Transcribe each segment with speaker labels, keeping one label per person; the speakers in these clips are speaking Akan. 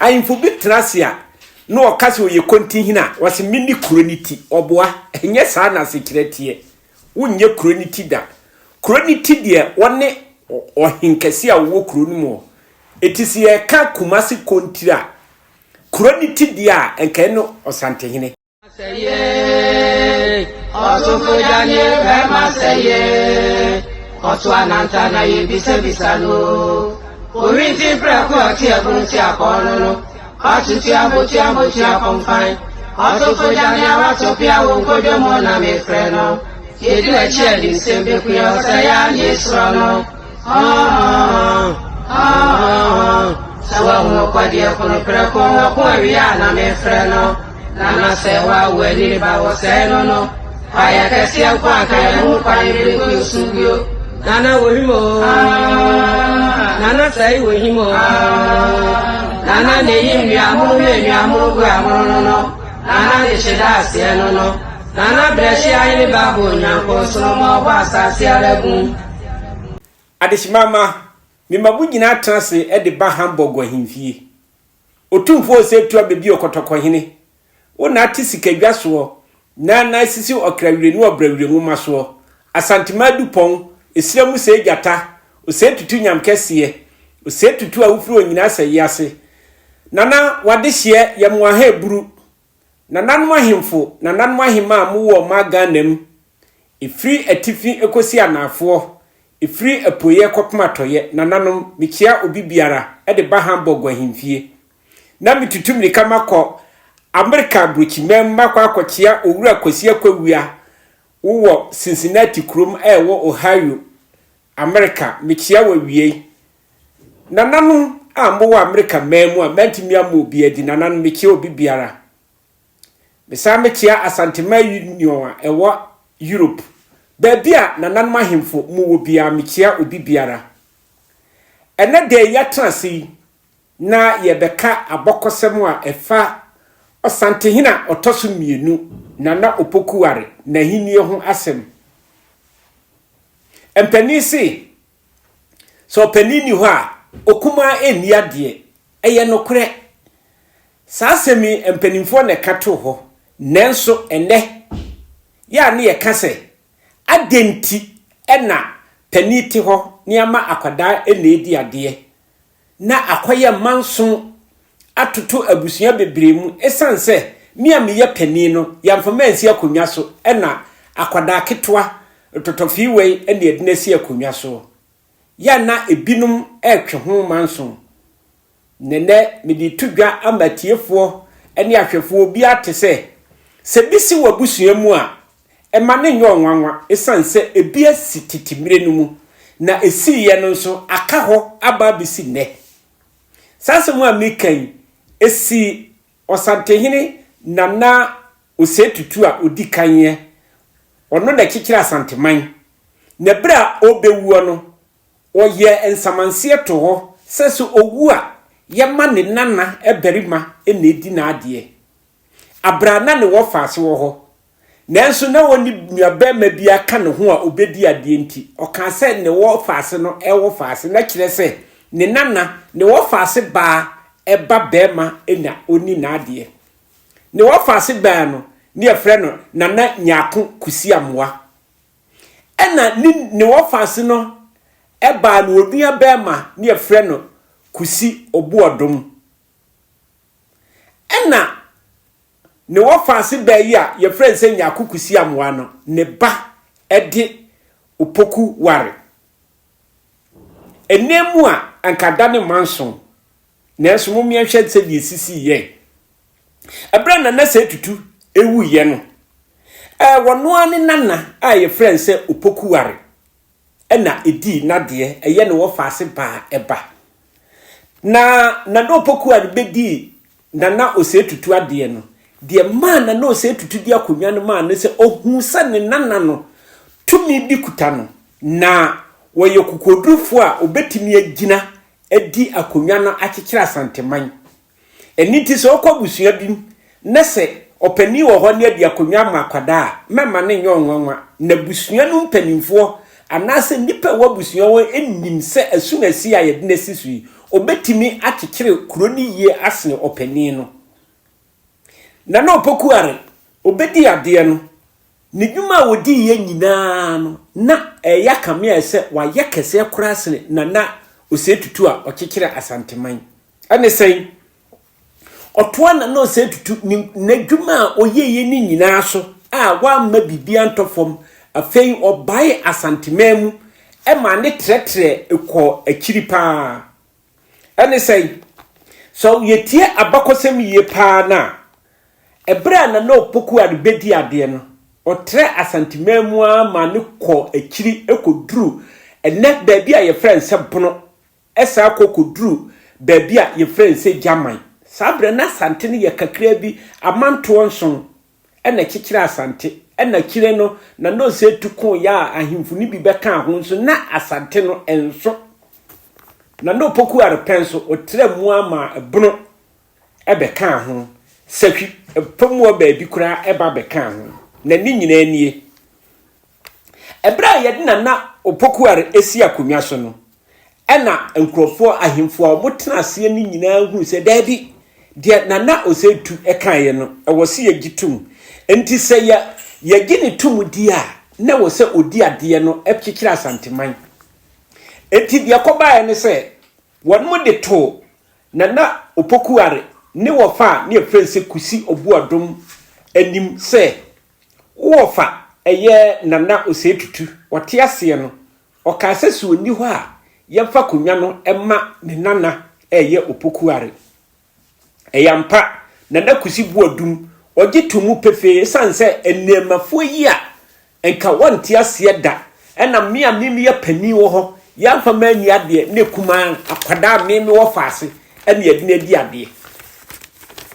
Speaker 1: Ahemfo bi tena ase a, na wɔka sɛ ɔyɛ kontihene a, wɔse mene kuro no ti. Ɔboa, ɛnyɛ saa na asekyerɛ teɛ. Wonyɛ kuro no ti da. Kuro no ti deɛ, wɔne ɔhenkɛseɛ a ɔwɔ kuro no mu hɔ. Enti sɛ yɛreka Kumasi kontire a, kuro no ti deɛ a, nka ɛne Ɔsantehene.
Speaker 2: Sɛ ye, ɔsofo gya ne bɛrima sɛ ye, ɔto ananta na yɛbisabisa no. Owinti prɛko ɔte ɛpono ti akɔɔ no no, ɔtutua motua motua kɔmfan. Ɔsofo gya ne awato pia wo nkodwo mu na mefrɛ no. Yɛdi n'akyi a nsɛm bɛkua ɔsɛ yɛ a ne yɛsrɛ no. Sɛ woahunu kɔdeɛ kono prɛko wɔko awia a na mefrɛ no. Nana sɛ woawo ani ba wɔ sɛe no no. Kwaeɛ kɛseɛ nko anka yɛn ho kwan bereku nsu bio. Nana wɔ him o. Nana sɛe wɔ him o. Nana na eyi nnuamono ne nnuamono gu amono no no. Nana de hyɛ da aseɛ no no. Nana brɛhye ahene ba bɔ onyanko nsoromma ɔbɔ asase ara gu.
Speaker 1: Adehyema mma, mema mo nyinaa tena ase de ba Hamburg ahemfie. Otumfoɔ Osei Tuah Bebio Kɔtɔkɔhene, wo na ate sikadwa soɔ na na asisi ɔkrawire ne ɔbrawire nwoma soɔ, Asantema Adupɔn, Esira mu Sei Gyata, Osei Tutu Nyamkɛseɛ, Osei Tutu a wofiri Onyina Asɛyi ase, Nana w'adehyeɛ yɛ mo aha eburu, Nananom ahemfo, nananom ahemaa a mowɔ ɔman Ghana mu, ɛfiri atifi kɔsi anaafoɔ, ɛfiri apueɛ kɔpem atɔeɛ, nananom, mekyea obi biara de ba Hamburg ahemfie. Na metutu mmirika makɔ Amerika aburokyiman mu makɔ akɔkyea Owura Kwasi Akwawia wowɔ Cincinnati kurom a ɛwɔ Ohio, Amerika, mekyea wo awiei. Nananom a mowɔ Amerika man mu a mantumi ammɔ obiara din, nananom, mekyea obi biara. Mesan mekyea Asanteman Union a ɛwɔ Europe, baabi a nananom ahemfo mowɔ biara, mekyea obi biara. Ɛnnɛ da yi yɛatena ase yi na yɛrebɛka abɔkɔsɛm a ɛfa Ɔsantehene a ɔtɔ so mmienu, Nana Opoku Ware, n'ahennie ho asɛm. Mpanin se, sɛ ɔpanin nni hɔ a, okumaa nni adeɛ. Ɛyɛ nokorɛ. Saa asɛm yi, mpanimfoɔ na ɛka too hɔ. Nanso ɛnnɛ, yɛ a ne yɛka sɛ, adɛn nti na panin te hɔ na yɛama akwadaa na ɛredi adeɛ? Na akɔyɛ manso atoto abusua bebree mu ɛsiane sɛ me a meyɛ panin no, yɛamfa me ansi akonnwa so na akwadaa ketewa totɔfee wei na yɛde no asi akonnwa soɔ. Yɛ a na ebinom retwe ho manso. Na ɛnnɛ mede reto dwa ama atiefoɔ ne ahwɛfoɔ obiara te sɛ, sɛ bi si w'abusua mu a, mma no nyɛ ɔnwanwa ɛsiane sɛ ebi asi tete mmerɛ no mu, na ɛsiiɛ no nso aka hɔ aba abɛsi nnɛ. Saa asɛm a mereka yi, ɛsii Ɔsantehene Nana Osei Tutu a ɔdi kan yɛ, ɔno na ɛkyekyeree Asanteman. Na berɛ a ɔrebɛwuo no, ɔyɛɛ nsamanseɛ too hɔ sɛ sɛ ɔwu a, yɛmma ne nana barima na ɛdi n'adeɛ. Aberɛ a na ne wɔfaase wɔ hɔ, nanso na ɔnni nuabarima biara ka ne ho a ɔbɛdi adeɛ nti, ɔkaa sɛ ne wɔfaase no wɔfaase, na kyerɛ sɛ ne nana, ne wɔfaase baa ba barima na ɔnni n'adeɛ. Ne wɔfaase baa no, ne yɛfrɛ no Nana Nyarko Kusi Amoah. Ɛna ne ne wɔfaase no baa no onua barima ne yɛfrɛ no Kusi Obuɔdom. Ɛna ne wɔfaase baa yi a yɛfrɛ no sɛ Nyarko Kusi Amoah no, ne ba de Opoku Ware. Ɛnnɛ mu a anka da ne manso, nanso mommyɛnhwɛ sɛdeɛ ɛsisii yɛn. Ɛberɛ a Nana Sɛ Tutu wuiɛ no, wɔno ara ne nana a yɛfrɛ no sɛ Opoku Ware na ɛdii n'adeɛ, ɛyɛ ne wɔfaase baa ɛba. Na Nana Opoku Ware bɛdii Nana Osei Tutu adeɛ no, deɛ maa Nana Osei Tutu de akonnwa no maa no sɛ ɔhuu sɛ ne nana no tumi bi kuta no, na wɔyɛ kokoɔdurufoɔ a ɔbɛtumi agyina adi akonnwa no akyekyere Asanteman. Ɛno nti sɛ wokɔ abusua bi mu na sɛ ɔpanin wɔ hɔ ne adi akonnwa ama akwadaa a, mɛmma no nyɛ ɔnwanwa. Na abusua no mpanimfoɔ anaasɛ nnipa a ɛwɔ abusua hɔ nim sɛ asunasi a yɛde no asi so yi, ɔbɛtumi akyekyere kuro no yie asene ɔpanin no. Nana Opoku Are, ɔbɛdii adeɛ no, ne dwuma a ɔdiiɛ nyinaa no, na ɛyɛ akame ayɛ sɛ wayɛ kɛseɛ koraa sene Nana Osei Tutu a ɔkyekyeree Asanteman. Ɛne sɛn? Ɔtoa Nana Osei Tutu ne n'adwuma a ɔyɛeɛ no nyinaa so a wamma biribi antɔ fam. Afei ɔbaee Asanteman mu maa ne trɛtrɛɛ kɔɔ akyiri paa. Ɛne sɛn? Sɛ yɛtie abakɔsɛm yie paa no a, ɛberɛ a Nana Opoku Are bɛdii adeɛ no, ɔtrɛɛ Asanteman mu ara maa no kɔɔ akyiri kɔduruu ɛnnɛ baabi a yɛfrɛ no sɛ Bono, ɛsan kɔ kɔduruu baabi a yɛfrɛ no sɛ Gyaman. Saa berɛ no na Asante no yɛ kakraa bi, amantoɔ nson. na ɛkyekyeree Asante, ɛna akyire no Nana Osei tu kooeɛ a ahemfo no bi bɛkaa ho nso na Asante no nso. Nana Opoku Arepɛ nso ɔtraa mu ara maa ɛbono bɛkaa ho, Sahwi fam hɔ baabi koraa ɛba bɛkaa ho, na ne nyinaa nie. Ɛberɛ a yɛde Nana Opoku Are si akonnwa so no, Ɛnna nkurɔfoɔ ahemfo a wɔtena aseɛ no nyinaa hunu sɛ, daabi, deɛ Nana Osei Tu kaeɛ no, ɛwɔ sɛ yɛgye tom. Enti sɛ yɛ, yɛgye ne tom di a, na ɛwɔ sɛ ɔdi adeɛ no kyekyere Asanteman. Enti deɛ ɛkɔbaeɛ ne sɛ, wɔde too Nana Opoku Are ne wɔfa a ne yɛfrɛ no sɛ Kusi Obuadom anim sɛ, Wo wɔfa ɛyɛ Nana Osei Tutu, ɔte aseɛ no, Ɔkaa sɛ sɛ ɔnni hɔ a, yɛmfa akonnwa no mma ne nana ɛyɛ Opoku-Are. Ɛyɛ ampa, Nana Kusi Boadum, ɔgye to mu pefee ɛsiane sɛ nneɛmafoɔ yi a nka wɔnte aseɛ da, ɛna me a me meyɛ panin wɔ hɔ, yɛamfa manni adeɛ na kumaa akwadaa a me mewɔ faase ɛna yɛde no adi adeɛ.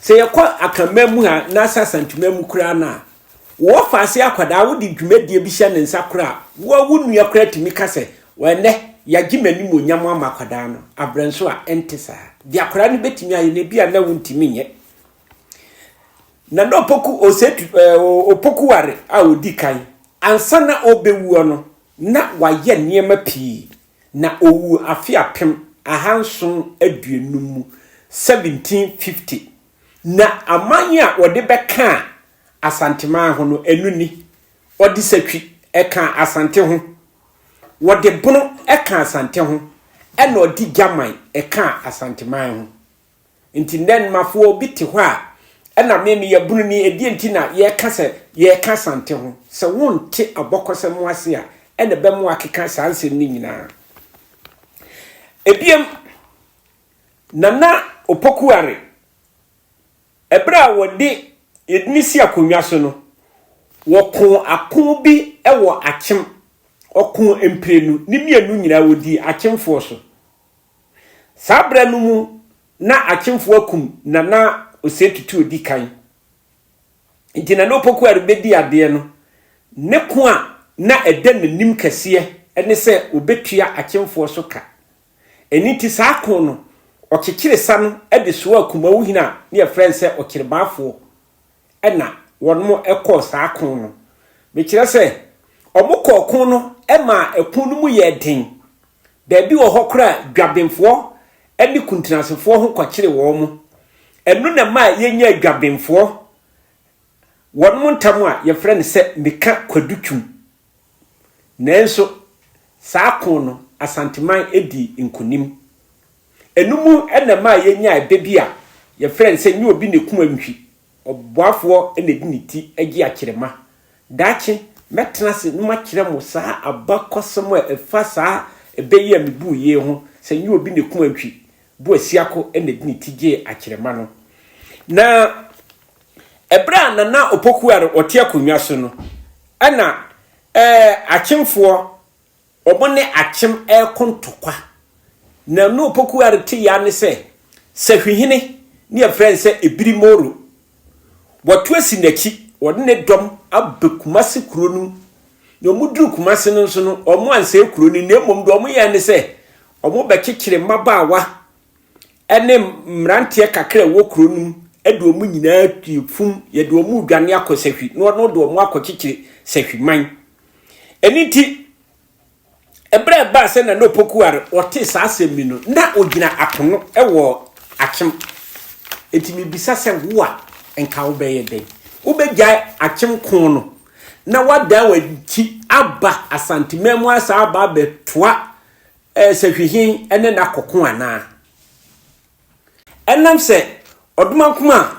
Speaker 1: Sɛ yɛkɔ Akanman mu ha anaasɛ Asanteman mu koraa no a, Wo ɔfaase akwadaa wode dwumadie bi hyɛ ne nsa koraa a, wo a wo nua koraa tumi ka sɛ, wɔ ɛnnɛ yɛagye m'animuonyam ama akwadaa no, abrɛ nso a ɛnte saa. Deɛ akwadaa no bɛtumi ayɛ no ebi a na wontumi nyɛ. Nana Opoku Osetu eh, Opoku Ware a ɔdi kan, ansa na ɔrebɛwuo no, na wayɛ nneɛma pii. Na ɔwuu afe 1750 mu, 1750. Na aman a wɔde bɛkaa Asanteman ho no, ɛno ni, Wɔde Satwi kaa Asante ho, wɔde Bono kaa Asante ho, ɛna wɔde Gyaman kaa Asanteman ho. Nti nnɛ Nmafoɔ bi te hɔ a, ɛna me meyɛ Bononi, ɛdeɛn nti na yɛka sɛ yɛreka Asante ho? Sɛ wonte abɔkɔsɛm ase a, ɛna ɛbɛma woakeka saa nsɛm no nyinaa. Ebiem, Nana Opoku Are, ɛberɛ a wɔde yɛde no si akonnwa so no, wɔkoo ako bi wɔ Akyem. Ɔkoo mprenu, ne mmienu nyinaa wɔdii Akyemfoɔ so. Saa berɛ no mu na Akyemfoɔ akum Nana Osei Tutu Odi Kan. Nti Nana Opoku Are bɛdi adeɛ no, ne ko a na ɛda n'anim kɛseɛ ne sɛ ɔbɛtua Akyemfoɔ so ka. Ɛno nti saa ko no, ɔkyekyere sa no de soaa Kumawu hene a ne yɛfrɛ no sɛ Ɔkyerebaafoɔ na wɔnom kɔɔ saa ko no. Mekyerɛ sɛ, wɔn kɔɔ ko no maa ɛko no mu yɛɛ den. Baabi wɔ hɔ koraa a Dwabenfoɔ ne Kuntenasefoɔ ho kɔkyere wɔn. Ɛno na ɛmaa yɛnyaa Dwabenfoɔ wɔnom ntam a yɛfrɛ no sɛ Meka Kwadu Twum. Nanso, saa ko no, Asanteman dii nkonim. Ɛno mu na ɛmaa yɛnyaa ɛbɛ bi a yɛfrɛ no sɛ nyɛ obi na ɛkum antwi, ɔboafoɔ na ɛde ne ti gye akyerɛma. Daakye, mɛtena ase na makyerɛ mo saa abakɔsɛm a ɛfa saa ɛbɛ yi a mebuu yei ho sɛ nyɛ obi na ɛkum antwi, Boasiako na ɛde ne ti gyee akyerɛma no. Na ɛberɛ a Nana Opoku Are ɔte akonnwa so no, ɛna ɛɛ Akyemfoɔ wɔn ne Akyem ɛreko ntɔkwa. Na Nana Opoku Are te ya ne sɛ Sahwihene ne yɛfrɛ no sɛ Ebiri Moro. Wɔto asi n'akyi, wɔde ne dɔm aba Kumasi kuro no mu. Na wɔduru Kumasi no nso no, wɔn ansɛe kuro no, na mmom deɛ wɔyɛɛ ne sɛ wɔbɛkyekyere mmabaawa ne mmeranteɛ kakra a ɛwɔ kuro no mu de wɔn nyinaa tue fum, yɛde wɔn redwane akɔ Sahwi, na wɔn de wɔn akɔkyekyere Sahwi man. Ɛno nti, Ɛberɛ a ɛbaa sɛ Nana Opoku Ware ɔtee saa asɛm yi no, na ɔgyina akono wɔ Akyem. Enti mebisa sɛ wo a, nka wobɛyɛ dɛn? Wobɛgyae Akyem ko no na woadan w'akyi aba Asanteman mu asan aba abɛtoa eh, Sahwihen ne n'akɔko anaa? Ɛnam sɛ Ɔdomankoma a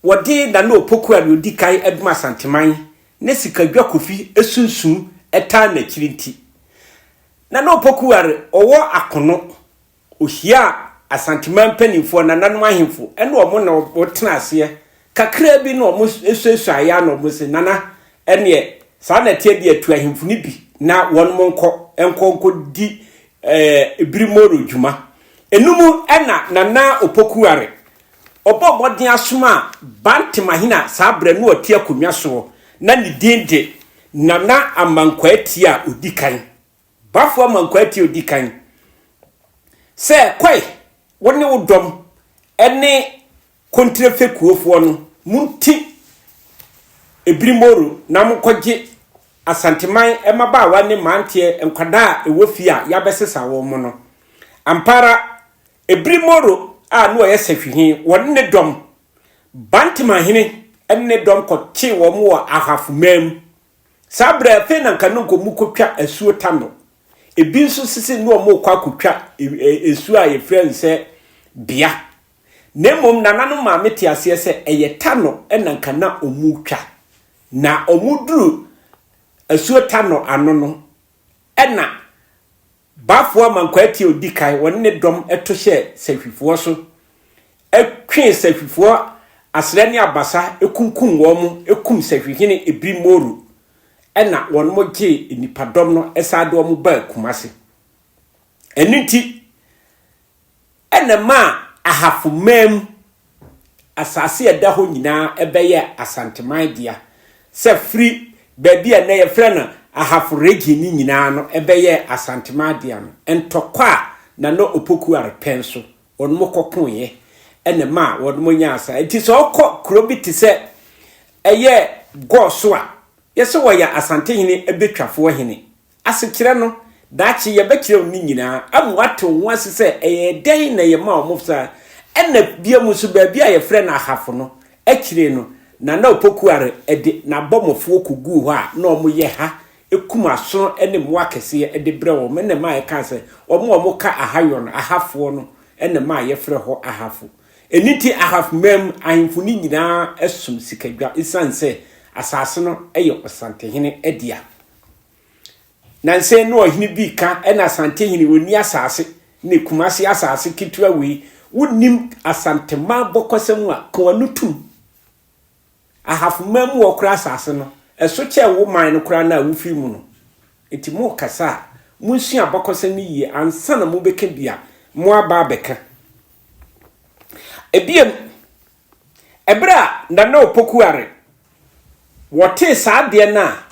Speaker 1: wɔde Nana Opoku a nea ɔdi kan dom Asanteman ne Sikadwa Kofi sunsum taa n'akyiri nti, Nana Opoku Ware ɔwɔ akono. Ɔhyiaa Asanteman mpanimfoɔ, nananom ahemfo ne wɔn na wɔtena aseɛ kakraa bi na wɔsuasuaeɛ ara na wɔse, Nana, ɛnneɛ saa na ɛteɛ deɛ tu ahemfo no bi na wɔnom nkɔ nkɔ nkɔdi eh, Birimoro dwuma. Ɛno mu na Nana Opoku Ware ɔbɔɔ mmɔden asomaa Bantemahene a saa berɛ no ɔte akonnwa soɔ na ne din de Nana Amankwaa a ɔdi kan, Bafo Amankwaa a ɔdi kan, sɛ kɔe wo ne wo dɔm ne Kontire fekuofoɔ no monti Ebirimoro na monkɔgye Asanteman mmabaawa ne mmeranteɛ nkwadaa a ɛwɔ fie a yɛabɛsesa wɔn no. Ampa ara, Ebirimoro a na ɔyɛ sahwihene, wɔne ne dɔm, Bantemahene ne ne dɔm kɔkyee wɔn wɔ Ahafo-man mu. Saa berɛ afei na nka ne nka wɔkɔtwa asuo Tano. Ebi nso sese ne wɔrekɔ akɔtwa asuo a yɛfrɛ no sɛ Bea. Na mmom nananom maame te aseɛ sɛ ɛyɛ Tano na nka na wɔretwa. Na wɔduru asuo Tano ano no, ɛna Baafoɔ Amankwaatia a ɔdi kan, wɔne ne dɔm to hyɛɛ Sahwifoɔ so, twee Sahwifoɔ asrɛ ne abasa kunkum wɔn, kum Sahwihene Ebiri Moru, ɛna wɔn gyee nnipadɔm no san de wɔn baa Kumasi. Ɛno nti, Ɛna ɛmaa Ahafo man mu asase a ɛda hɔ nyinaa bɛyɛɛ Asanteman dea, sɛ firi baabi a nnɛ yɛfrɛ no Ahafo Region no nyinaa no bɛyɛɛ Asanteman dea no. Ntɔkwa a Nana Opoku Arepɛn so wɔnom kɔkoeɛ na ɛmaa wɔnom nyaa saa. Nti sɛ wokɔ kuro bi te sɛ ɛyɛ Gɔɔ so a, yɛsɛ wɔyɛ Asantehene Abɛtwafoɔ hene. Asekyerɛ no, daakye yɛbɛkyerɛ wo ne nyinaa ama woate wo ho ase sɛ ɛyɛɛ dɛn na yɛmaa wɔn saa. Ɛna bio nso, baabi a yɛfrɛ no Ahafo no, akyire no, Nana Opoku Are de n'abɔmmɔfoɔ kɔguu hɔ a na wɔyɛ ha kum asono ne mmoa akɛseɛ de brɛ wɔn. Ɛna ɛmaa yɛkaa sɛ wɔn a wɔka Ahayɔ no, Ahafoɔ no, na ɛmaa yɛfrɛ hɔ Ahafo. Ɛno nti Ahafo man mu ahemfo no nyinaa som sikadwa ɛsiane sɛ asase no yɛ Ɔsantehene dea. Nansa yi na ɔhene bi reka ɛna Asantehene ɔnni asase ne Kumasi asase ketewa wei wonnim Asanteman bɔkɔsɛm a ka w'ano tum. Ahafoman mu hɔ koraa asase no ɛso kyɛn wo man no koraa no a wofiri mu no. Nti mokasa a monsua abakɔsɛm no yie ansa na mobɛka bi a moaba abɛka. Ebiem, ɛberɛ a Nana Opoku Are wɔtee saa adeɛ no a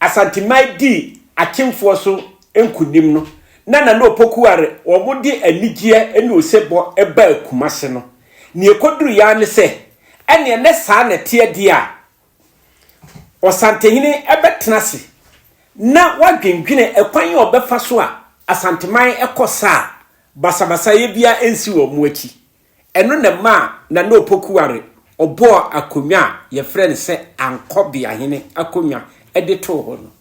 Speaker 1: Asanteman dii Akyemfoɔ so nkunim no, na Nana Opoku Are wɔn de anigyeɛ ne osebɔ baa Kumase no, nea ɛkɔduruiɛ ara ne sɛ, ɛneɛ nɛ saa na ɛteɛ deɛ a, Ɔsantehene bɛtena ase na wadwendwene ɛkwan a ɔbɛfa so a Asanteman kɔ sa a basabasayɛ biara nsi wɔn akyi. Ɛno na ɛmaa Nana Opoku Ware ɔbɔɔ akonnwa a yɛfrɛ no sɛ Ankɔbeahene akonnwa de too hɔ no.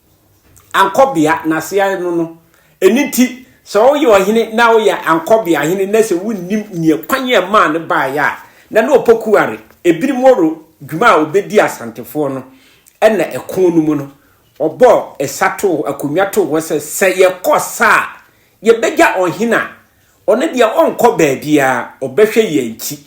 Speaker 1: Ankɔbea, n'ase ara no no. Ɛno nti, sɛ woyɛ ɔhene na woyɛ Ankɔbeahene na sɛ wonnim nea kwan a ɛmaa no baeɛ a, Nana Opoku Ware, Ebirimoro dwuma a ɔbɛdii Asantefoɔ no na ɛko no mu no, ɔbɔɔ ɛsa too akonnwa too hɔ sɛ, sɛ yɛkɔ sa a, yɛbɛgya ɔhene a Ɔno deɛ ɔnkɔ baabiara, ɔbɛhwɛ yɛn akyi.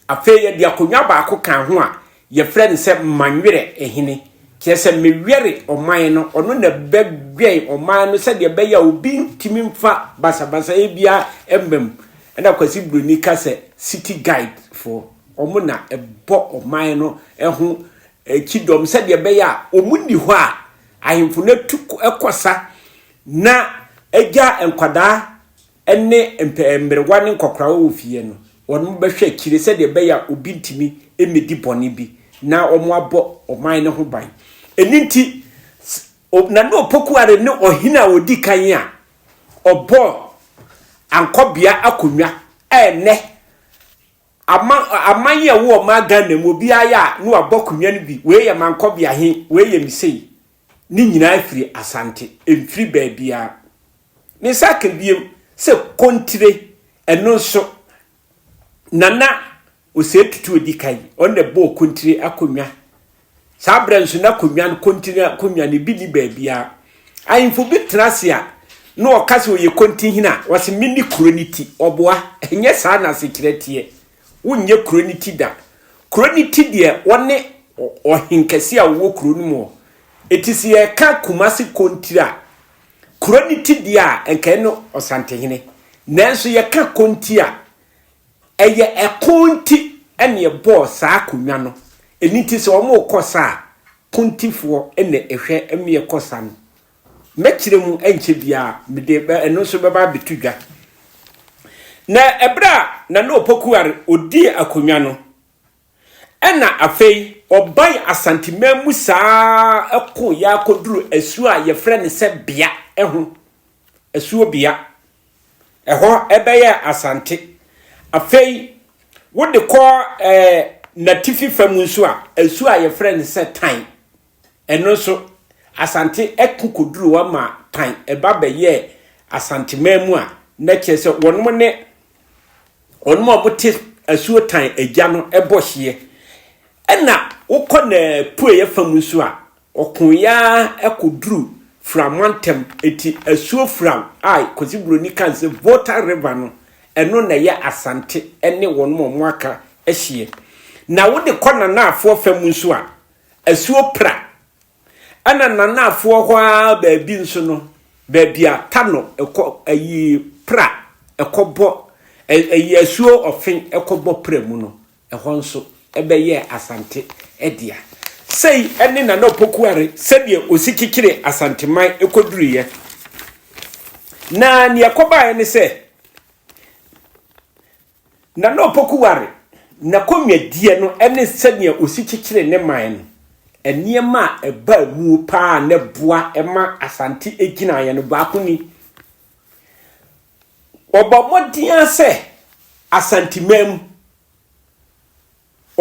Speaker 1: Afei yɛde akonnwa baako kaa ho a yɛfrɛ no sɛ Manwerɛ Hene, kyerɛ sɛ mewɛre ɔman no, ɔno na ɛbɛwɛn ɔman no sɛdeɛ ɛbɛyɛ a obi ntumi mfa basabasayɛ biara mma mu. Ɛna Kwasi Broni ka sɛ city guide foɔ, wɔn na ɛbɔ ɔman no ho kyidɔm sɛdeɛ ɛbɛyɛ a wɔn nni hɔ a ahemfo no atu kɔ sa na agya nkwadaa ne mpɛ mmerewa ne nkɔkorawa wɔ fie no, wɔbɛhwɛ akyire sɛdeɛ ɛbɛyɛ a obi ntumi mmɛdi bɔne bi na wɔabɔ ɔman no ho ban. Ɛno nti, Nana Opoku Are ne ɔhene a ɔdi kan a ɔbɔɔ Ankɔbea akonnwa a ɛnnɛ ama aman yi a ɛwɔ ɔman Ghana mu obiara yɛ a na wabɔ akonnwa no bi, wei yɛ Mankɔbea he, wei yɛ me sei. Ne nyinaa firi Asante, ɛmfiri baabiara. Me nsa aka biem sɛ kontire, ɛno nso Nana Osei Tutu odi kan, ɔno na ɛbɔɔ kontire akonnwa. Saa berɛ nso na akonnwa no, kontire akonnwa no, ebi nni baabiara. Ahemfo bi tena ase a, na ɔka sɛ ɔyɛ kontihene a, ɔse mene kuro no ti. Ɔboa, ɛnyɛ saa na asekyerɛ teɛ. Wonyɛ kuro no ti da. Kuro no ti deɛ, wɔne ɔhenkɛseɛ a ɔwɔ kuro no mu hɔ. Eti sɛ yɛka Kumasi kontire a, kuro no ti deɛ a, nka ɛne Ɔsantehene. Nanso yɛka konti a, Ɛyɛ ɛko nti na ɛbɔɔ saa akonnwa no. Ɛno nti sɛ wɔrekɔ sa a, kontifoɔ na ɛhwɛ ma ɛkɔ sa no. Mɛkyerɛ mu ɛnkyɛ biara, mede ɛno nso bɛba abɛto dwa. Na ɛberɛ a Nana Opoku Ware ɔdii akonnwa no, ɛna afei ɔbae Asanteman mu saa ara koeɛ ara kɔduru asuo a yɛfrɛ no sɛ Bea ho, asuo Bea. Ɛhɔ bɛyɛɛ Asante. Afei wode kɔ ɛɛ n'atifi fam nso a, asuo a yɛfrɛ no sɛ Tan. Ɛno nso, Asante ko kɔduruu hɔ ma Tan ɛba bɛyɛɛ Asanteman mu a, na kyerɛ sɛ wɔnom ne wɔnom a wɔte asuo Tan agya no bɔ hyeɛ. Ɛna wokɔ n'apueeɛ fam nso a, Ɔkoeɛ ara kɔduruu Fram mantam, enti asuo Fram a Kwasi Buroni ka no sɛ Volta River no, ɛno na ɛyɛ Asante ne wɔn a wɔaka hyeɛ. Na wode kɔ Nanaafoɔ fam nso a, asuo Pra, ɛna Nanaafoɔ hɔ ara baabi nso no, baabi a Tano kɔ, ayi Pra kɔbɔ, ayi asuo Ɔfe kɔbɔ Pra mu no, Ɛhɔ nso bɛyɛɛ Asante dea. Sei ne Nana Opoku Are sɛdeɛ ɔsi kyekyeree Asanteman kɔduruiɛ. Na deɛ ɛkɔbaeɛ ne sɛ, Nana Opoku Ware n'akonnwadie no ne sɛdeɛ ɔsi kyekyeree ne man no, nneɛma a ɛbaa mu paa na ɛboa ma Asante gyinaeɛ no, baako ni. Wɔbɔ mmɔden ara sɛ Asanteman mu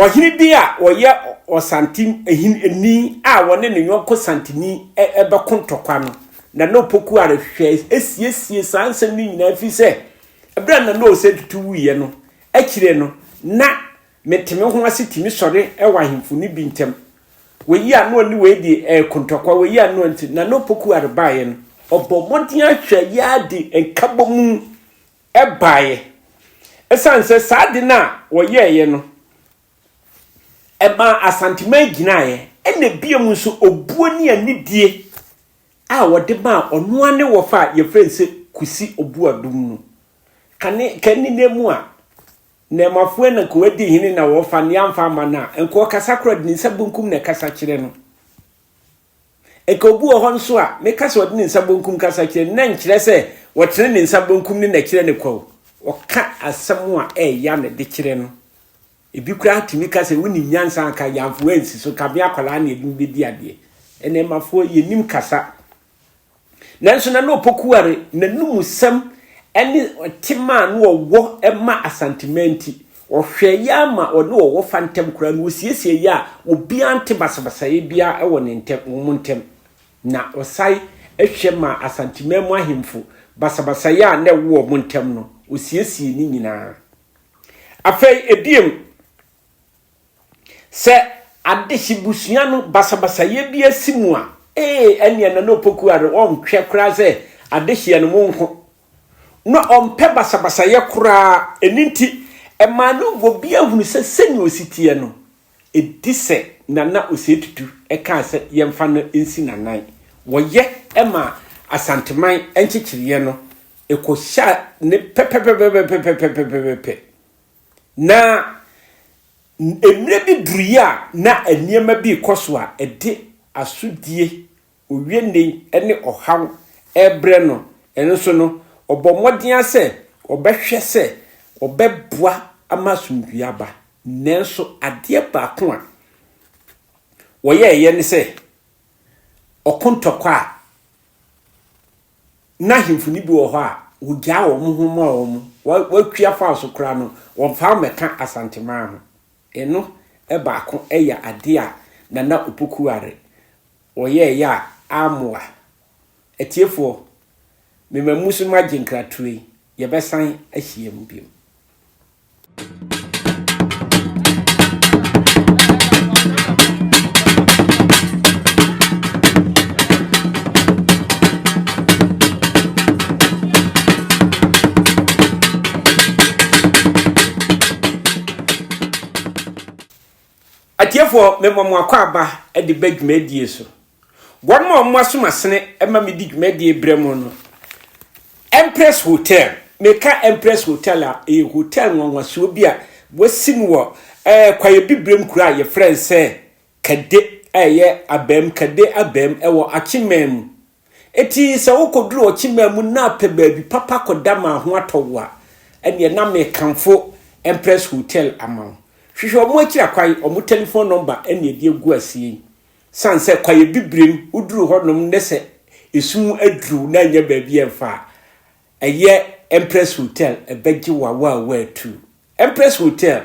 Speaker 1: ɔhene bi a ɔyɛ Ɔsantehene a ɔne ne yɔnko Santeni bɛko ntɔkwa no, Nana Opoku Are hwɛ siesie saa nsɛm no nyinaa ɛfiri sɛ berɛ a Nana Osei Tutu wuiɛ no akyire no na mente-me-ho-ase tumi sɔre wɔ ahemfo no bi ntam. Wei a na ɔne wei de reko ntɔkwa, wei a na ɔnti. Nana Opoku Are baeɛ no, ɔbɔɔ mmɔden ahwɛ yɛ ara de nkabɔmu baeɛ. Ɛsiane sɛ saa ade no a wɔyɛeɛ no, ɛmaa Asanteman gyinaeɛ, ɛna biom nso obuo ne anidie a wɔde maa ɔno ara ne wɔfa a yɛfrɛ no sɛ Kusi Obuadum no. Kane, kane nna mu a, Nɛɛmafoɔ na nka wadi hene na wɔfa ne amfa amma no a, nka ɔkasa koraa de ne nsa bonkum na ɛkasa kyerɛ no. Nka obi wɔ hɔ nso a, meka sɛ ɔde ne nsa bonkum kasa kyerɛ no, na nkyerɛ sɛ wɔtene ne nsa bonkum ne na ɛkyerɛ no kwa o. Ɔka asɛm a ɛɛya na ɛde kyerɛ no. Ebi koraa tumi ka sɛ wonim nyansa anka yamfo ansi so, ka me akwadaa na yɛde me bɛdi adeɛ. Ɛnɛɛmafoɔ yɛnim kasa. Nanso Nana Opoku Ware n'anumsɛm ne tema a na ɔwɔ ma Asanteman nti, ɔhwɛeɛ ara ma ɔne ɔwɔ fa ntam koraa no, ɔsiesieeɛ a obiara nte basabasayɛ biara wɔ ne ntam, wɔn ntam. Na ɔsan hwɛ maa Asanteman mu ahemfo basabasayɛ a na ɛwɔ wɔn ntam no, ɔsiesiee ne nyinaa. Afei ebiem, Sɛ adehye busua no basabasayɛ bi asi mu a, ee, ɛnneɛ Nana Opoku Are ɔnhwɛ koraa sɛ adehyeɛ no monko. Na ɔmpɛ basabasayɛ koraa, ɛno nti ɛmaa no obiara hunu sɛ sɛnea ɔsi teɛ no, ɛdi sɛ Nana Osei Tutu kaa sɛ yɛmfa no nsi n'anan. Wɔyɛ maa Asanteman nkyekyereɛ no, ɛkɔhyɛɛ ne pɛpɛpɛpɛpɛpɛpɛpɛpɛ. Na mmerɛ bi duruiɛ a na nneɛma bi rekɔ so a ɛde asodie, owienei ne ɔhaw rebrɛ no, ɛno nso no, ɔbɔ mmɔden ara sɛ ɔbɛhwɛ sɛ ɔbɛboa ama asomdwoeɛ aba. Nanso adeɛ baako a wɔyɛeɛ ne sɛ, ɔko ntɔkwa a. Na ahemfo no bi wɔ hɔ a, wɔgyaa wɔn ho maa wɔn, wɔatwi afa so koraa no, wɔmfa wo mmɛka Asanteman ho. Eno baako yɛ adeɛ a Nana Opoku Ware ɔyɛeɛ a ammoa. Atiefoɔ, mema mu so magye nkratoɔ yi, yɛbɛsan ahyiam bio. Atiefoɔ, mema mo akwaaba de ba dwumadie so. Wɔn a wɔn asom asene ma medi dwumadie brɛ mo no, Empress Hotel, meka Empress Hotel a, ɛyɛ hotel nwanwasoɔ bi a wɔasi no wɔ ɛɛ Kwaeɛ Bibirem kuro a yɛfrɛ no sɛ Kade a ɛyɛ Abam, Kade Abam, ɛwɔ Akyeman mu. Eti sɛ wokɔduru Ɔkyeman mu na apɛ baabi papa kɔda ma ho atɔ wo a, ɛneɛ na mekamfo Empress Hotel ama wo. Hwehwɛ wɔn akyiri akwan, wɔn telephone number ɛne ɛde agu aseɛ yi. Sane sɛ kwaeɛ bibirem, woduru hɔnom ne sɛ esum aduru na annya baabi ɛmfa a, ɛyɛ Empress Hotel ɛbɛgye wo awaawaatu. Empress Hotel,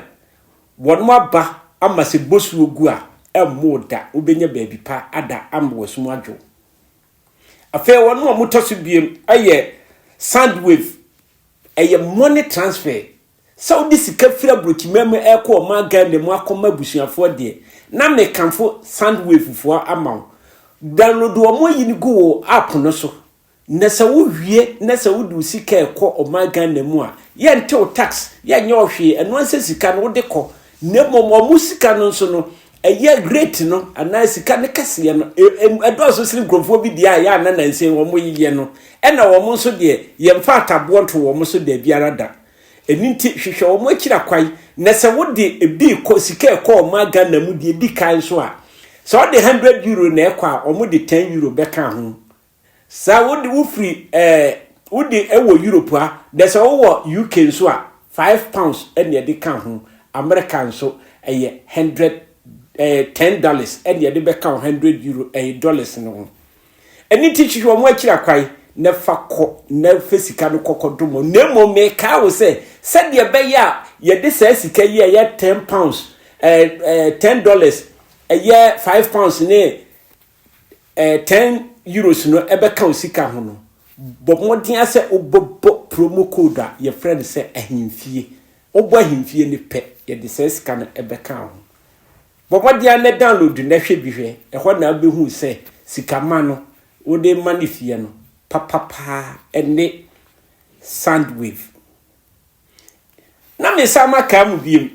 Speaker 1: wɔnom aba ama sɛ bosuo gu a, ɛmmo wo da, wobɛnya baabi pa ada ama w'asum adwo wo. Afei wɔnom a wɔtɔ so biem ɛyɛ Sandwave, ɛyɛ money transfer. Sɛ wode sika firi aburokyiman mu ɛrekɔ ɔman Ghana mu akɔma abusuafoɔ deɛ, na mekamfo Sandwave foɔ ama wo. Download wɔn ayi no gu wo app no so, na sɛ wowie na sɛ wode wo sika ɛrekɔ ɔman Ghana mu a, yɛnte wo tax, yɛnyɛ wo hwee, ɛno ara sɛ sika no wode kɔ. Na mmom wɔn sika no nso no, ɛyɛ rate no anaa sika no kɛseɛ no, ɛdɔɔso sene nkurɔfoɔ bi deɛ a ɛyɛ a na nansa yi wɔn yɛ no. Ɛna wɔn nso deɛ, yɛmfa ataboɔ nto wɔn so daabiara da. Ɛno nti, hwehwɛ wɔn akyiri akwan, na sɛ wode ebi rekɔ, sika ɛkɔ ɔman Ghana mu deɛ ɛdi kan nso a, sɛ wode 100 euro na ɛkɔ a, wɔde 10 euro bɛka ho. Sɛ wode wofiri ɛɛ wode ɛwɔ Europe a, na sɛ wowɔ UK nso a, 5 pounds ɛna ɛde ka ho. America nso ɛyɛ 100 ɛɛ 10 dollars ɛna ɛde bɛka wo 100 euro ɛyɛ dollars no ho. Ɛno nti hwehwɛ wɔn akyiri akwan na fa kɔ na fa sika no kɔ kɔdom wɔn. Na mmom mekaa wo sɛ sɛdeɛ ɛbɛyɛ a yɛde saa sika yi a ɛyɛ £10, ɛɛ $10, ɛyɛ £5 ne ɛɛ €10 no ɛbɛka wo sika ho no, bɔ mmɔden ara sɛ wobɛbɔ promo code a yɛfrɛ no sɛ ahemfie. Wobɔ ahemfie no pɛ, yɛde saa sika no ɛbɛka wo ho. Bɔ mmɔden ara na download na hwɛ bi hwɛ, ɛhɔ na wobɛhu sɛ sika ma no wode rema no fie no papa paa ne Sandwave. Na mesan makaa mu biom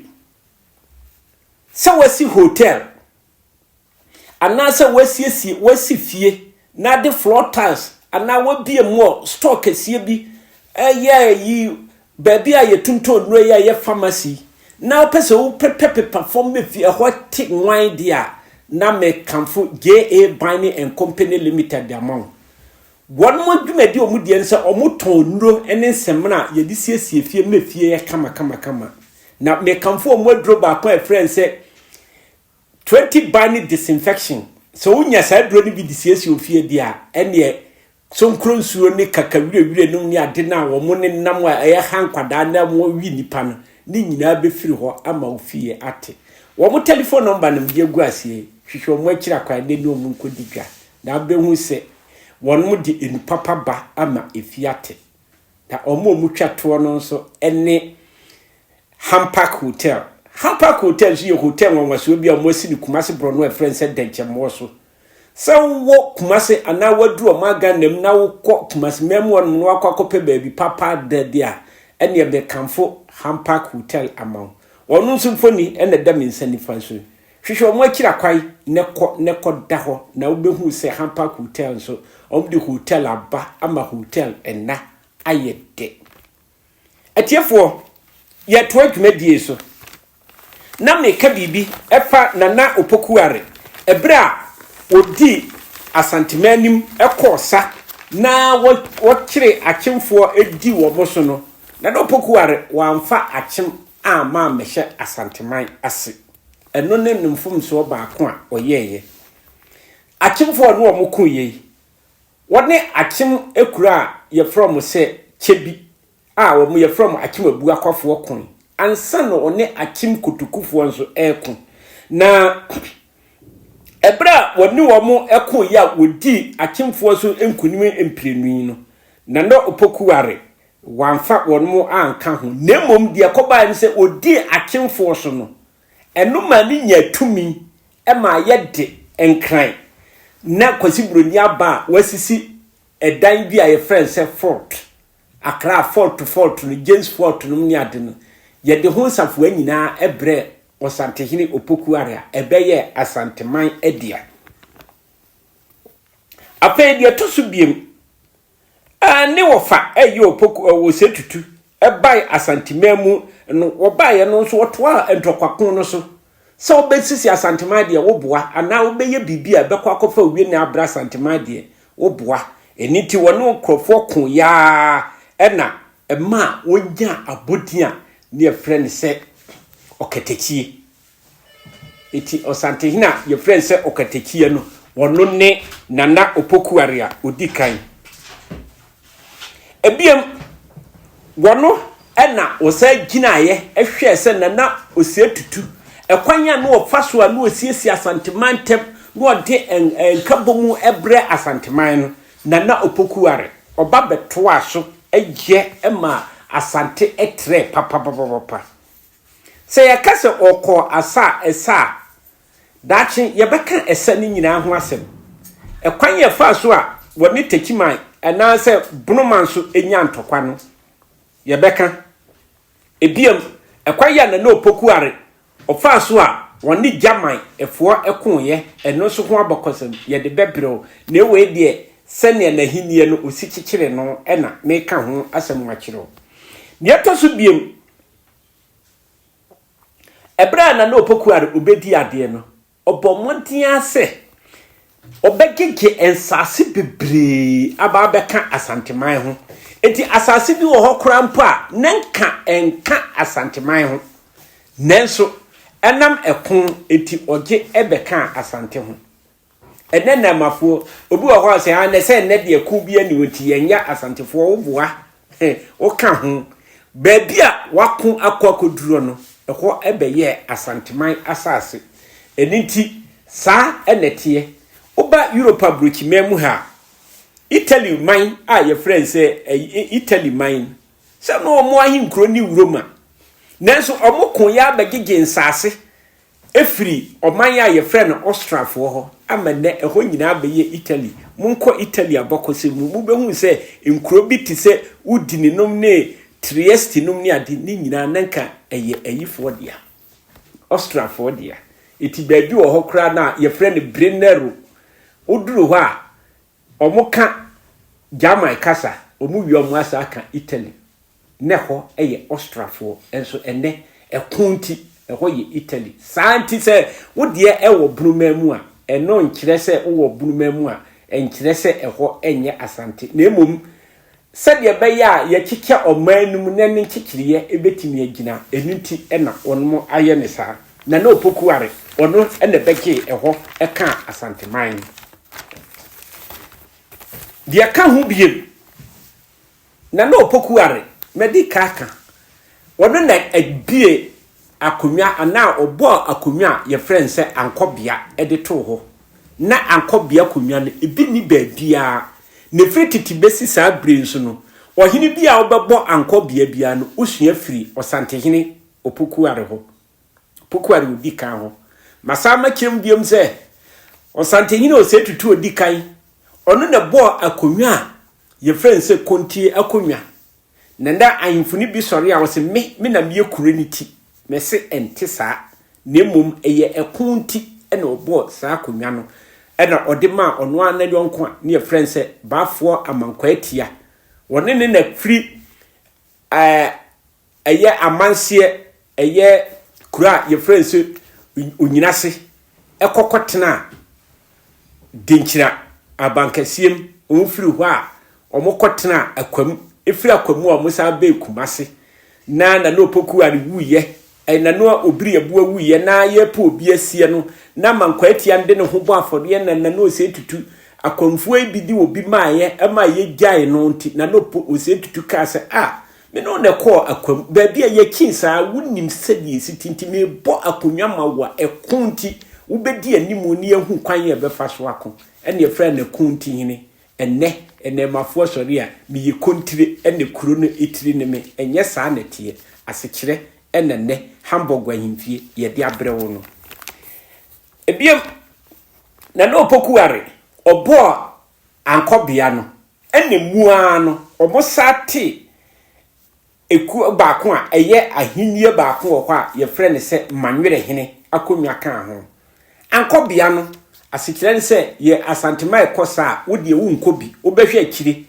Speaker 1: sɛ wasi hotel anaasɛ wasiesie wasi fie na ade floor tiles anaa wabie mu wɔ store kɛseɛ bi ɛyɛ yi baabi a yɛtontɔn nnuro yi a ɛyɛ pharmacy na wopɛ sɛ wopepapepa fam ma fie ɛhɔ te nwan deɛ a na mekamfo JA Binding and Company Limited de ama wo. Wɔn dwumadi a wɔn deɛ ne sɛ wɔtɔn nnuro ne nsemena a yɛde siesie fie ma fie yɛ kama kama kama. Na mekamfo wɔn aduro baako a ɛfrɛ no sɛ 20 Binding Disinfection. Sɛ wonya saa aduro no bi de siesie ofie deɛ a, ɛneɛ Sonkro nsuo ne kakawirewire nom ne ade no a wɔn nenam a ɛyɛ ha nkwadaa na wɔwe nnipa no, ne nyinaa bɛfiri hɔ ama wo fie ate. Wɔn telefon nɔmba na mede agu aseɛ yi, hwehwɛ wɔn akyiri akwan na ne wɔn nkɔdi dwa, na wobɛhu sɛ wɔn de enu papa ba ama efie ate. Na wɔn a wɔtwa toɔ no nso ne Hampark Hotel. Hampark Hotel nso yɛ hotel nwanwasoɔ bi a wɔasi no Kumasi borɔno a ɛfrɛ no sɛ Dɛnkyɛmmoɔ so. Sɛ wowɔ Kumasi anaa woaduru ɔman Ghana mu na wokɔ Kumasi man mu hɔnom na woakɔ akɔpɛ baabi papa ada bi a, ɛnneɛ mekamfo Hampark Hotel ama wo. Wɔn nso mfoni na ɛda me nsa nifa so yi. Hwehwɛ wɔn akyiri akwan na kɔ na kɔda hɔ na wobɛhu sɛ Hampark Hotel nso, wɔde hotel aba ama hotel nna ayɛ dɛ. Atiefoɔ, yɛtoa dwumadie so. Na meka biribi ɛfa Nana Opoku Are ɛberɛ a ɔdii Asanteman anim kɔɔ sa na wɔkyere akyemfoɔ di wɔn so no. Nana Opoku Are wamfa akyem amma ammɛhyɛ Asanteman ase. Ɛno ne ne mfomsoɔ baako a ɔyɛeɛ. Akyemfoɔ a ɔne wɔn koeɛ yi, Wɔne Akyem akuro a yɛfrɛ wɔn sɛ Kyebi a wɔn yɛfrɛ wɔn Akyem Abuakwafoɔ koe ansa na ɔne Akyem Kotokufoɔ nso reko. Na ɛberɛ a wɔne wɔn koeɛ a wɔdii Akyemfoɔ so nkonim mprenu yi no, Nana Opoku Ware wamfa wɔn anka ho, na mmom deɛ ɛkɔbaeɛ ne sɛ ɔdii Akyemfoɔ so no, ɛno maa ne nyaa tumi maa yɛde Nkran na Kwasi Buroni aba a wasisi ɛdan bi a yɛfrɛ no sɛ Fort, Accra Fort Fort no, James Fort nom ne ade no, yɛde ho nsafoa nyinaa brɛɛ Ɔsantehene Opoku Are a ɛbɛyɛɛ Asanteman dea. Afei deɛ ɛtɔ so biem, ne wɔfa ɛyɛ Opoku Osei Tutu bae Asanteman mu no, wɔbaeɛ no nso wɔtoaa ntɔkwako no so. Sɛ wobɛsisi Asanteman deɛ woboa, anaa wobɛyɛ biribi a ɛbɛkɔ akɔfa owie na abrɛ Asanteman deɛ woboa. Ɛno nti wɔne nkurɔfoɔ ko yaa ɛna ɛmaa wɔnyaa abɔdin a ne yɛfrɛ no sɛ Ɔkatakyie. Enti Ɔsantehene a yɛfrɛ no sɛ Ɔkatakyie no, ɔno ne Nana Opoku Ware a ɔdi kan. Ebiem, wɔno na wɔsan gyinaeɛ hwɛɛ sɛ Nana Osei Tutu, ɛkwan a na ɔfa so a na ɔsiesie Asanteman ntam na ɔde nkabom brɛ Asanteman no, Nana Opoku Ware, ɔba bɛtoaa so yɛ maa Asante trɛɛ papapapapa. Sɛ yɛka sɛ ɔkɔɔ asa a, ɛsa a, daakye yɛbɛka ɛsa no nyinaa ho asɛm. Ɛkwan a ɛfaa so a wɔne Techiman anaasɛ Bonoman nso nyaa ntɔkwa no, yɛbɛka. Ebiam, ɛkwan a Nana Opoku Are ɔfaa so a wɔne Gyaman foɔ koeɛ, ɛno nso ho abakɔsɛm, yɛde bɛbrɛ wo. Na wei deɛ, sɛnea n'ahennie no ɔsi kyekyere no na meka ho asɛm akyerɛ wo. Deɛ ɛtɔ so biom, Ɛberɛ a Nana Opoku Are ɔbɛdii adeɛ no, ɔbɔɔ mmɔden ara sɛ ɔbɛgyegye nsase bebree aba abɛka Asanteman ho. Enti asase bi wɔ hɔ koraa mpo a na nka ɛnka Asanteman ho. Nanso ɛnam ɛko nti ɔgye bɛkaa Asante ho. Ɛnɛ Namafoɔ, obi wɔ hɔ a sɛ ah nɛ sɛ ɛnɛ deɛ ko bi ani nti yɛnyɛ Asantefoɔ, woboa, woka ho. Baabi a wako akɔ akɔduro no, ɛhɔ bɛyɛɛ Asanteman asase. Ɛno nti, saa na ɛteɛ. Woba Europe aburokyiman mu ha a, Italy man a yɛfrɛ no sɛ Italy man, sɛ na wɔn ahenkuro ne Roma, nanso wɔn ko yɛ abɛgyegye nsase Ɛfiri ɔman a yɛfrɛ no Austriafoɔ hɔ ama nnɛ ɛhɔ nyinaa abɛyɛ Italy. Monkɔ Italy abakɔsɛm mu, mobɛhunu sɛ nkuro bi te sɛ Udine nom ne Trieste nom ne ade, ne nyinaa na nka ɛyɛ ayifoɔ dea, Austriafoɔ dea. Enti baabi wɔ hɔ koraa no a yɛfrɛ no Brennero. Woduru hɔ a, wɔka German kasa, wɔwie a wɔasan aka Italy. Na ɛhɔ yɛ Austriafoɔ, nso ɛnnɛ ɛko nti ɛhɔ yɛ Italy. Saa nti sɛ wo deɛ ɛwɔ Bonoman mu a, ɛno nkyerɛ sɛ wowɔ Bonoman mu a, ɛnkyerɛ sɛ ɛhɔ nyɛ Asante. Na mmom sɛdeɛ ɛbɛyɛ a yɛkyekyɛ ɔman no mu na ne nkyekyereɛ bɛtumi agyina, ɛno nti na wɔnom ayɛ no saa. Nana Opoku Are, ɔno na ɛbɛgyee ɛhɔ kaa Asanteman. Deɛ ɛka ho biem, Nana Opoku Are, madi ka aka, ɔno na ɛbue akonnwa anaa ɔbɔɔ akonnwa a yɛfrɛ no sɛ Ankɔbea de too hɔ. Na Ankɔbea akonnwa no, ebi nni baabiara. Na ɛfiri tete bɛsi saa berɛ yi nso no, ɔhene bi a wobɛbɔ Ankɔbea biara no, wosua firi Ɔsantehene Opoku Are hɔ. Opoku Are ɔdi kan hɔ. Masan makyerɛ mu biom sɛ, Ɔsantehene Osei Tutu ɔdi kan, ɔno na ɛbɔɔ akonnwa a Yɛfrɛ no sɛ kontie akonnwa. Na na ahemfo no bi sɔre a wɔse, Me, me na meyɛ kuro no ti. Mese ɛnte saa, na mmom ɛyɛ ɛko nti na ɔbɔɔ saa akonnwa no, ɛna ɔde maa ɔno ara ne yɔnko a ne yɛfrɛ no sɛ Baafoɔ Amankwaatia. Wɔne ne na firi ɛɛ Ɛyɛ amanseɛ, ɛyɛ kuro a yɛfrɛ no sɛ Onyinase ɛkɔ kɔtenaa Denkyira abankɛseɛ mu. Wɔn firi hɔ a wɔn kɔtenaa Akwam. Ɛfiri Akwam a wɔn san bɛɛ Kumase. Na Nana Opoku Are wuiɛ, ɛɛ Nana Obiri Abua wuiɛ na yɛrepɛ obi asie no, na Mankwaatia no de ne ho bɔ afɔdeɛ na Nana Osei Tutu. Akwamfoɔ yi bi de obi maeɛ ma yɛgyaee no nti, Nana Osei Tutu kaa sɛ, Ah, me ne wo na ɛkɔɔ Akwam, baabi a yɛkyin saa, wonim sɛdeɛ ɛsi te nti merebɔ akonnwa ma wo a ɛko nti wobɛdi animu na yɛahu kwan a yɛbɛfa so ako. Ɛnna yɛfrɛɛ no Akontihene. Ɛnnɛ, nnɛɛmafoɔ sɔre a, meyɛ kontire ɛnna kuro no tiri ne me. Ɛnyɛ saa na ɛteɛ. Asekyerɛ ɛna nnɛ Hamburg ahemfie yɛde abrɛ wo no. Ebiem, Nana Opoku Are, ɔbɔɔ Ankɔbea no, ɛna mu ara no, wɔsan tee ekuo baako a ɛyɛ ahennie baako wɔ hɔ a yɛfrɛ no sɛ Manwerɛhene akonnwa kaa ho. Ankɔbea no, asekyerɛ ne sɛ yɛ Asantema ɛkɔ saa a, wo deɛ wonkɔ bi, wobɛhwɛ akyire.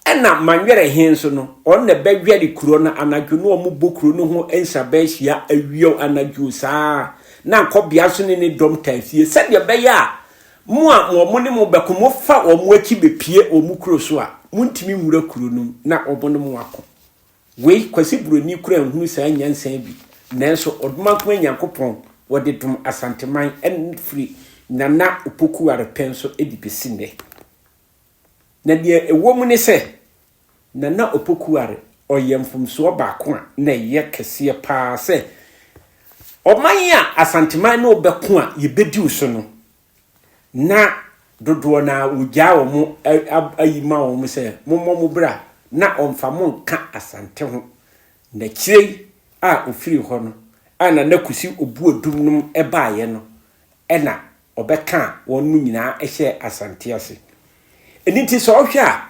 Speaker 1: Ɛna Manwerɛ he nso no, ɔno na bɛwɛre kuro no anadwo ne ɔmo bɔ kuro no ho nsraban hyia awia o anadwo o saa. Na Ankɔbea nso ne ne dɔm taa fie sɛdeɛ ɛbɛyɛ a mo a wɔn ne mo bɛko mofa wɔn akyi bɛpie wɔn kuro so a, montumi nwura kuro no mu na wɔn ne mo ako. Wei, Kwasi Buroni koraa nhunu saa nyansa yi bi, nanso Ɔdomankoma Nyankopɔn wɔde dom Asanteman firi Nana Opoku Arepɛn so de bɛsi nnɛ. Na deɛ ɛwɔ mu ne sɛ, Nana Opoku Are ɔyɛ mfomsoɔ baako a na ɛyɛ kɛseɛ pa ara sɛ ɔman a Asanteman ne wo bɛko a yɛbɛdi wo so no, na dodoɔ no ara wɔgyaa wɔn ayi ma wɔn sɛ mommɔ mo bra na ɔmfa mo nka Asante ho. Na akyire yi a ɔfirii hɔ no a Nana Kusi Obuadum nom baeɛ no na ɔbɛkaa wɔn mu nyinaa hyɛɛ Asante ase. Ɛno nti sɛ ɔhwɛ a,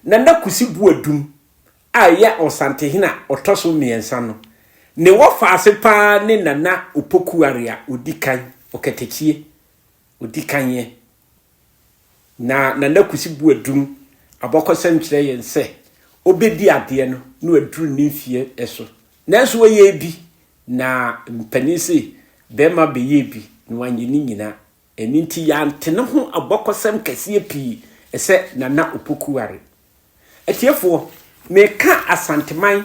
Speaker 1: Nana Kusi Boadum a ɛyɛ Ɔsantehene a ɔtɔ so mmiɛnsa no, ne wɔfaase pa ara ne Nana Opoku Are a ɔdi kan, Ɔkatakyie, ɔdi kan yɛ. Na Nana Kusi Boadum abɔkɔsɛm kyerɛ yɛn sɛ ɔbɛdi adeɛ no na waduru ne mfeɛ so. Nanso ɔyɛɛ bi Na mpanin se, Bɛrima bɛyɛɛ bi na wanyɛ ne nyina. Ɛno nti yɛante ne ho abɔkɔsɛm kɛseɛ pii sɛ Nana Opoku Are. Atiefoɔ, meka Asanteman,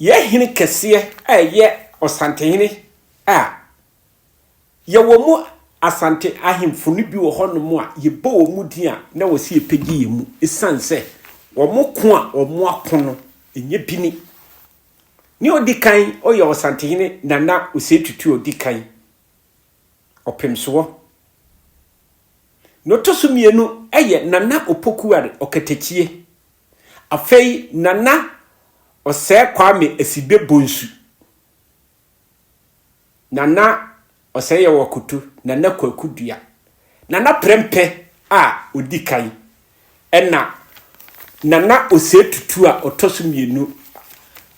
Speaker 1: yɛn hene kɛseɛ a ɛyɛ Ɔsantehene a, yɛwɔ mu Asante ahemfo no bi wɔ hɔnom a yɛbɔ wɔn din a na wɔse yɛpɛgye yɛn mu ɛsiane sɛ wɔn ko a wɔn ako no ɛnyɛ bi ni. Nea odi kan ɔyɛ Ɔsantehene Nana Osei Tutu a odi kan, Ɔpemsoɔ. Nea ɔtɔ so mmienu yɛ Nana Opoku Are Ɔkatakyie. Afei Nana Ɔsɛɛ Kwame Asibe Bonsu. Nana Ɔsɛeyaw Akoto, Nana Kwaku Dua, Nana Prɛmpɛ a ɔdi kan, ɛna Nana Osei Tutu a ɔtɔ so mmienu,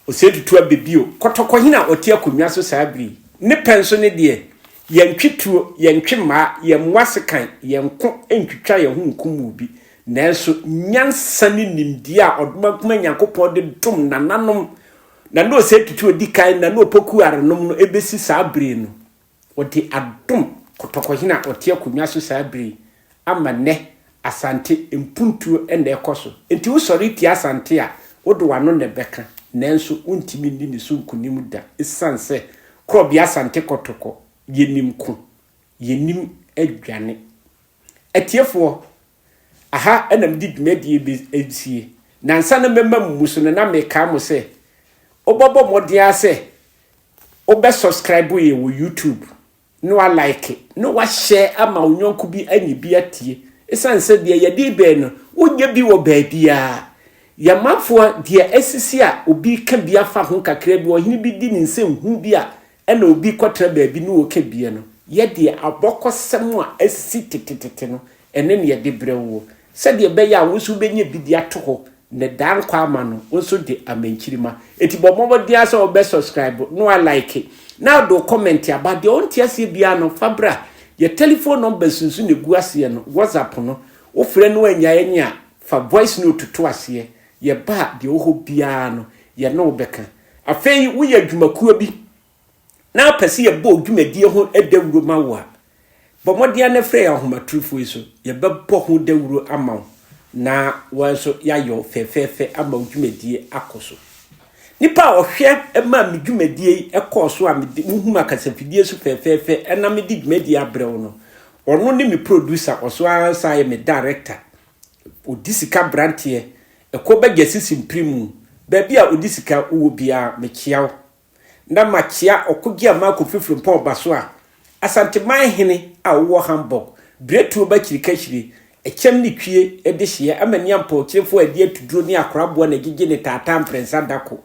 Speaker 1: Osei Tutu Abɛbio, Kɔtɔkɔhene a ɔte akonnwa so saa bere yi. Ne pɛ nso ne deɛ, yɛntwe tuo, yɛntwe mmaa, yɛmmoa sekan, yɛnko ntwitwa yɛn ho nkum obi. Nanso nyansa ne nimdeɛ a Ɔdomankoma Nyankopɔn de dom nananom Na na Osei Tutu a odi kan na na Opoku Arenom no besi saa bere no, wɔde adom Kɔtɔkɔhene a ɔte akonnwa so saa bere yi ama nnɛ Asante mpuntuo na ɛkɔ so. Enti wosɔre tia Asante a, wode w'ano na ɛbɛka, nanso wontumi nni ne so nkonim da esiane sɛ Korɔbea Asante Kɔtɔkɔ, yɛnim ko, yɛnim adwane. Atiefoɔ, Aha na mede dwumadie yi bɛsie. Na ansa na mɛma mo mu so no, na mekae mo sɛ, wobɛbɔ mmɔden ara sɛ wobɛ subscribe yɛ wɔ YouTube, na wa like, na wa share ama wo yɔnko bi anya bi atie. Ɛsiane sɛ deɛ yɛde bɛn no, wonyɛ bi wɔ baabiara. Yɛn manfoɔ, deɛ asisi a obi ka bi afa ho kakra bi, ɔhene bi di ne nsɛnhunu bi a ɛna obi kɔtena baabi ne ɔka bie no, yɛ deɛ abɔkɔsɛm a asi tetetete no, ɛne ne yɛde brɛ woɔ, sɛdeɛ ɛbɛyɛ a wo nso wobɛnya bi de ato hɔ na daa nkwa ama no, wo nso de ama nkyirimma. Enti bɔ mmɔden ara sɛ wobɛ subscribe na wa like na wode wo comment aba. Deɛ wonte aseɛ biara no, fa bra. Yɛ telephone numbers nso na ɛgu aseɛ no, WhatsApp no, wofrɛ no annya yɛn a, fa voice note to aseɛ. Yɛba a, deɛ ɛwɔ hɔ biara no, yɛne wo bɛka. Afei woyɛ adwumakuo bi na wopɛ sɛ yɛbɔ wo dwumadie ho dawuro ma wo a, bɔ mmɔden ara na frɛ yɛn ahomatorofoɔ yi so. Yɛbɛbɔ ho dawuro ama wo na wɔn nso yɛayɛ wo fɛfɛɛfɛ ama wo dwumadie akɔ so. Nipa a ɔhwɛ maa me dwumadie yi kɔɔ so a mede wohu me akasafidie so fɛfɛɛfɛ na mede dwumadie abrɛ wo no, Ɔno ne me producer, ɔso ara san yɛ me director. Ɔdi sika branteɛ, ɛkɔ bɛgya sisi mpirimu. Baabi a ɔdi sika wowɔ biara, mekyea wo. Na makyea Ɔkogye Amaa Kofi Frimpong Ɔbaso a, Asanteman hene a wowɔ Hamburg, Biretuo ba Kyirikahyire, Ɛkyɛm ne Twie dehyeɛ, Amani Ampɔkyerefo a adi atuduro ne akoraboa na gyegye ne taataa mprɛnsa dako.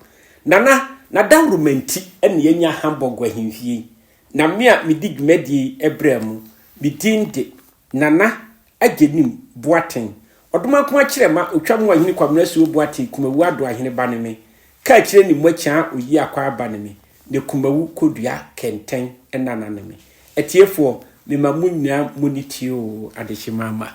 Speaker 1: Nana, n'adawuruma nti na yɛanya Hamburg ahemfie yi. Na me a medi dwumadie yi brɛɛ mo, me din de Nana Agyenim Boateng. Ɔdomankoma Kyerɛma Otwa Mo Ahene Kwamina Asuo Boateng Kumawu Ado Ahene ba ne me. Kaakyire ne Moakyaa Oyi Akwaa ba ne me. Ne Kumawu Kodua Kɛntɛn Nana ne me. Atiefoɔ, mema mo nyinaa moni tie oo, Adehyemma mma.